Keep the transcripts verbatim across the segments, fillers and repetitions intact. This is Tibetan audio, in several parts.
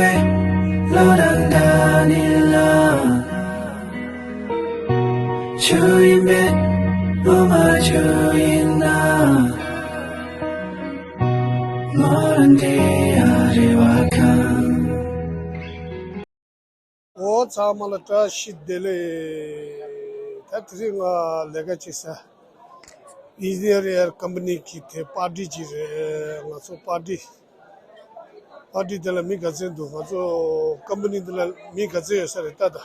བློ་དང་འདྲ་ནི་ལ། ཆུ་ཡིན་པས་བློ་མ་ཆུ་ཡིན་ན། མོ་རང་འདྲེ་ཡ་རེ་བ་ཁང་། འོ་ཚང་མ་ལ་བཀྲ་ཤིས་བདེ་ལེགས། ད་དེ་རིང་ང་ལས་ཀ་བྱེད་ས་ཨིན་ཇི་ནི་ཡར་ཨེར་ཀམ་པ་ནི་གི་དེ་པར་ཊི་ཅིག་རེད། ང་ཚོ་པར་ཊི་པར་ཊི་དེ་ལ་མི་ག་ཚོད་འདུག་ང་ཚོ་ཀམ་པ་ནི་འདི་ལ་མི་ག་ཚོད་ཡོད་ས་རེད་ལྟ་ད།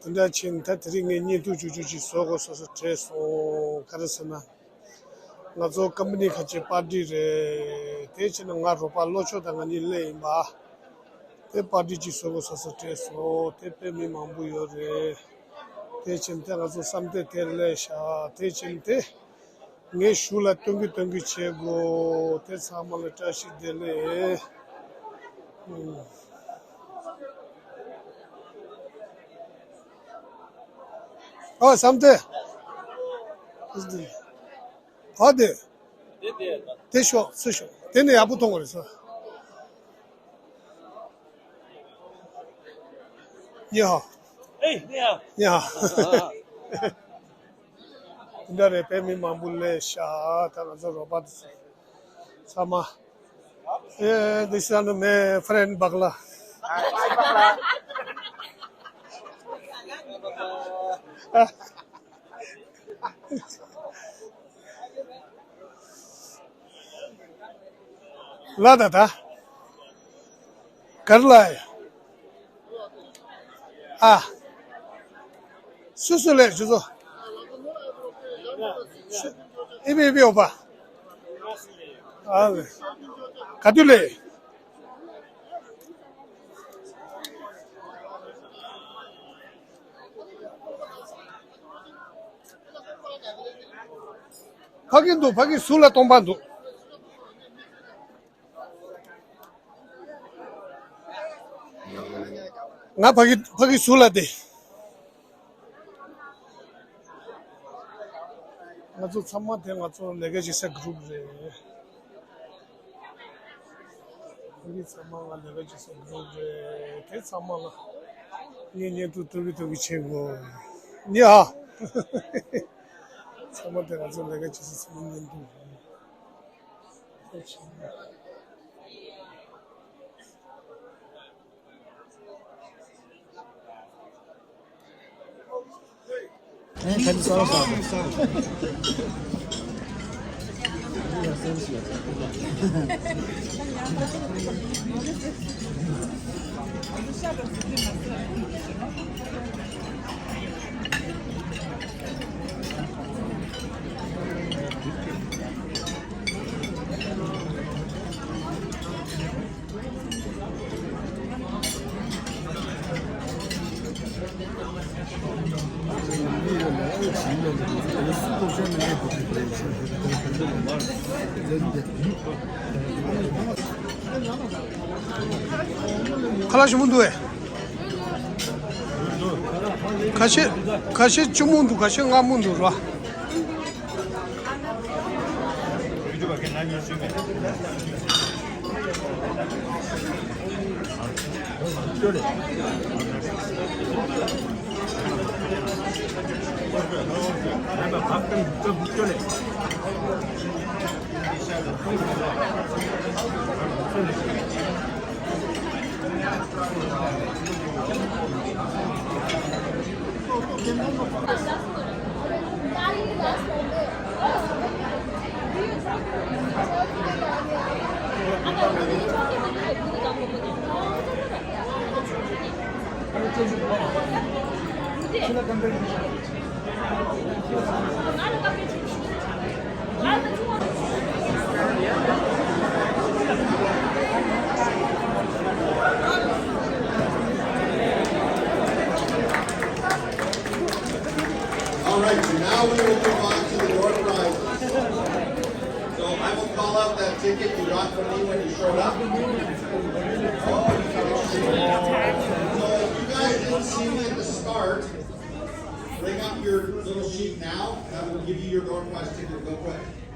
དེ་འདྲ་ཕྱིན་ད་དེ་རིང་ངས་བརྙན་ཐུང་ཆུང་ཆུང་ཅིག་བཟོ་དགོས་བཟོ་བཟོ་བྲེལ་སོང་། ག་རེ་ཟེར་ན། ང་ཚོ་ཀམ་པ་ནི་ཁ་ཆེ་པར་ཊི་རེད། དེ་ཕྱིན་ན་ང་རོགས་པ་ལྷོ་ཕྱོགས་དང་ང་གཉིས་སླེབས་ཡིན་པ། དེ་པར་ཊི་ཅིག་བཟོ་དགོས་བཟོ་བཟོ་བྲེལ་སོང་། དེ་དཔེ་མི་མང་པོ་ཡོད་རེད། དེ་ཕྱིན་དེ་ང་ཚོ་བསམ་གཏན་དེ་སླེབས་ཤག་དེ་ཕྱིན་དེ། ངས་གཞུག་ལ་སྟོན་གི་སྟོན་གི་བྱེད་དགོས། དེ་ཚང་མ་ལ་བཀྲ་ཤིས་བདེ་ལེགས། ཨ་བསམ་གཏན། ཨ་དེ། དེ་ཤོག་ཚུར་ཤོག་དེ་ནས་ཡག་པོ་མཐོང་གི་རེད་ས། ཉི་ཧ། ཨེ། ཉི་ཧ། ཉི་ཧ། འདི་འདྲ་རེད། དཔེ་མི་མང་པོ་སླེབས་ཤག་ད་ང་ཚོ་རོགས་པ་དེ་ཚོ་ཚང་མ། ཨེ། This is my friend Bakla. ལ་ད་ད། གར་ལ་ཡ། ཨ། སུ་སུ་ལས་ཞུ་ཚོ། ཨི་བི་ཨི་བི་ཨོ་པ། ཨ་ལེ། ག་དུས་ལས། ཕ་གི་འདུག་ཕ་གི་ཟུར་ལ་སྟོང་པ་འདུག་ང་ཕ་གི་ཕ་གི་ཟུར་ལ་བསྡད། ང་ཚོ་ཚང་མ་དེ་ང་ཚོ་ལས་ཀ་བྱེད་ས་གུ་རུབ་རེད། ཕ་གི་ཚང་མ་ང་ལས་ཀ་བྱེད་ས་གུ་རུབ་རེད། དེ་ཚང་མ་ལ་ངས་བརྙན་ཐུང་ཐུག་གི་ཐུག་གི་བྱེད་དགོས། ཉི་ཧ། ཚང་མ་དེ་ང་ཚོ་ལས་ཀ་བྱེད་ས་ཚང་མ་བརྙན་ཐུང་རེད། ཁ་ལག་ཞིམ་པོ་འདུག་ཨེ། ཁ་ཤས་ཁ་ཤས་ལྕི་མོ་འདུག་ཁ་ཤས་མངར་མོ་འདུག་ར། All right, so now we will move on to the door prizes. So I will call out that ticket you got from me when you showed up. So if you guys didn't see me at the start, bring up your little sheet now, and I will give you your door prize ticket real quick.